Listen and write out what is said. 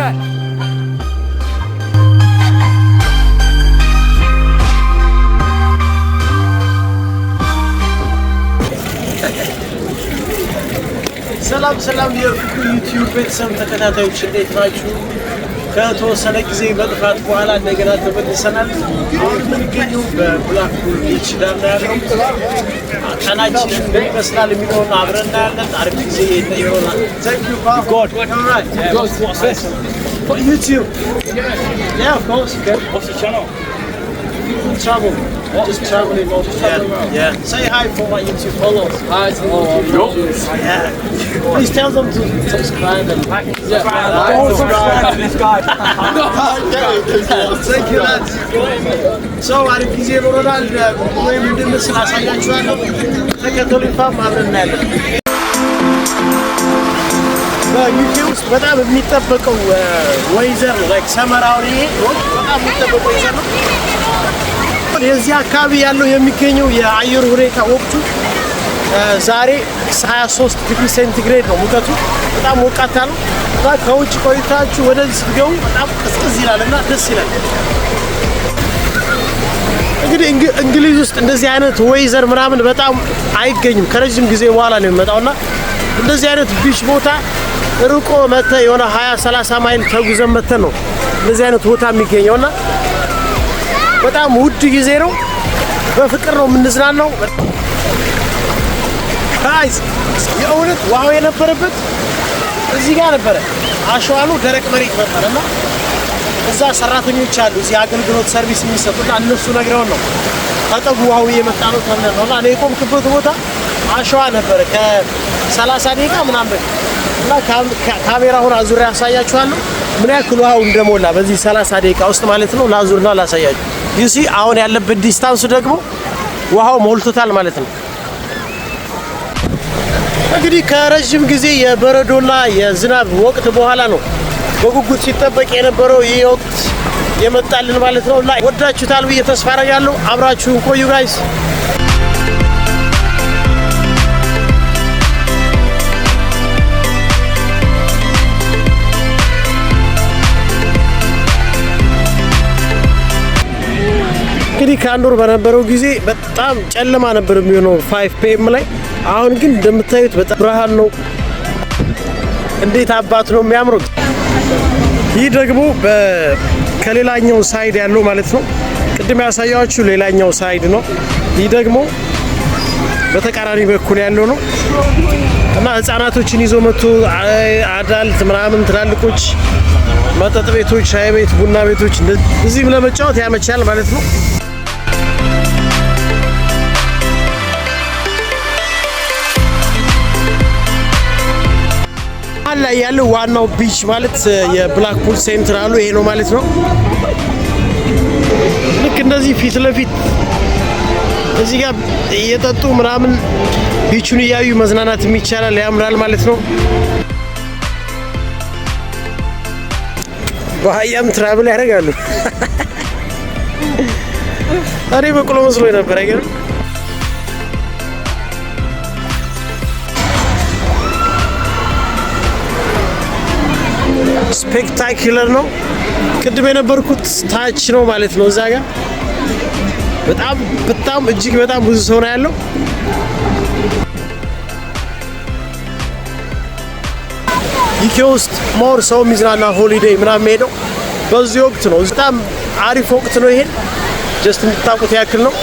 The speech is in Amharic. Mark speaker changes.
Speaker 1: Shut.
Speaker 2: ሰላም ሰላም፣ የፍኩ YouTube ቤተሰብ ተከታታዮች፣ እንዴት ናችሁ? ከተወሰነ ጊዜ መጥፋት በኋላ እንደገና ተመልሰናል። አሁን የምንገኘው በብላክፑል beach ዳር ነው ያለው። ቀናችን ምን ይመስላል የሚለውን አብረን እናያለን። አሪፍ ጊዜ ይሆናል። Thank you, pal.
Speaker 3: Good.
Speaker 2: All right.
Speaker 3: Yeah. What's this?
Speaker 2: For YouTube. Yeah, of course. Okay.
Speaker 3: What's the channel?
Speaker 2: People travel. Just traveling all Yeah. Say hi for my YouTube followers.
Speaker 1: Hi to all
Speaker 2: Yeah. Please tell them to
Speaker 1: subscribe and like.
Speaker 3: Don't subscribe to this guy.
Speaker 2: Thank you, lads. So አሪፍ ጊዜ ይኖረናል። ወይም እንድንስል አሳያችኋለሁ። ተከተሉኝ fam፣ አብረን እናያለን። በ UK ውስጥ በጣም የሚጠበቀው weather ነው። Like summer፣ አሁን ይሄ ወቅት በጣም የሚጠበቀው weather ነው። የዚህ አካባቢ ያለው የሚገኘው የአየር ሁኔታ ወቅቱ ዛሬ 23 ዲግሪ ሴንቲግሬድ ነው ሙቀቱ። በጣም ሞቃታ ነው እና ከውጭ ቆይታችሁ ወደዚህ ስትገቡ በጣም ቅዝቅዝ ይላል እና ደስ ይላል። እንግዲህ እንግሊዝ ውስጥ እንደዚህ አይነት weather ምናምን በጣም አይገኝም። ከረጅም ጊዜ በኋላ ነው የሚመጣው እና እንደዚህ አይነት beach ቦታ ርቆ መተ የሆነ 20 30 ማይል ተጉዘን መተን ነው እንደዚህ አይነት ቦታ የሚገኘው እና በጣም ውድ ጊዜ ነው። በፍቅር ነው የምንዝናናው። Guys፣ የእውነት ውሃው የነበረበት እዚህ ጋር ነበረ። አሸዋ ነው፣ ደረቅ መሬት ነበረ እና እዛ ሰራተኞች አሉ እዚህ አገልግሎት service የሚሰጡና እነሱ ነግረውን ነው ተጠጉ፣ ውሃው እየመጣ ነው ተብለን ነው። እና እኔ የቆምክበት ቦታ አሸዋ ነበረ ከ30 ደቂቃ ምናምን በፊት እና ካሜራውን አዙሬ ያሳያችኋለሁ ምን ያክል ውሃው እንደሞላ በዚህ 30 ደቂቃ ውስጥ ማለት ነው። ላዙርና ላሳያችሁ። You see፣ አሁን ያለበት distance ኡ ደግሞ ውሃው ሞልቶታል ማለት ነው። እንግዲህ ከረዥም ጊዜ የበረዶና የዝናብ ወቅት በኋላ ነው በጉጉት ሲጠበቅ የነበረው ይህ ወቅት የመጣልን ማለት ነው። እና ወዳችሁታል ብዬ ተስፋ አደርጋለሁ። አብራችሁን ቆዩ guys። እንግዲህ ከአንድ ወር በነበረው ጊዜ በጣም ጨለማ ነበር የሚሆነው 5 PM ላይ። አሁን ግን እንደምታዩት በጣም ብርሃን ነው። እንዴት አባቱ ነው የሚያምሩት! ይህ ደግሞ ከሌላኛው side ያለው ማለት ነው። ቅድም ያሳያችሁ ሌላኛው side ነው። ይህ ደግሞ በተቃራኒ በኩል ያለው ነው እና ህጻናቶችን ይዞ መጥቶ adult ምናምን ትላልቆች መጠጥ ቤቶች፣ ሻይ ቤት፣ ቡና ቤቶች እዚህም ለመጫወት ያመቻል ማለት ነው። መሀል ላይ ያለው ዋናው beach ማለት የብላክፑል central ኡ ይሄ ነው ማለት ነው። ልክ እንደዚህ ፊት ለፊት እዚህ ጋር እየጠጡ ምናምን beach ኡን እያዩ መዝናናት ይቻላል። ያምራል ማለት ነው። በአህያም travel ያደርጋሉ። እኔ በቅሎ መስሎ ነበር፣ አይገርም? Spectacular ነው። ቅድም የነበርኩት ታች ነው ማለት ነው። እዛ ጋር በጣም በጣም እጅግ በጣም ብዙ ሰው ነው ያለው። UK ውስጥ more ሰው የሚዝናና holiday ምናምን የሚሄደው በዚህ ወቅት ነው። በጣም አሪፍ ወቅት ነው። ይሄን just እንድታውቁት ያክል ነው።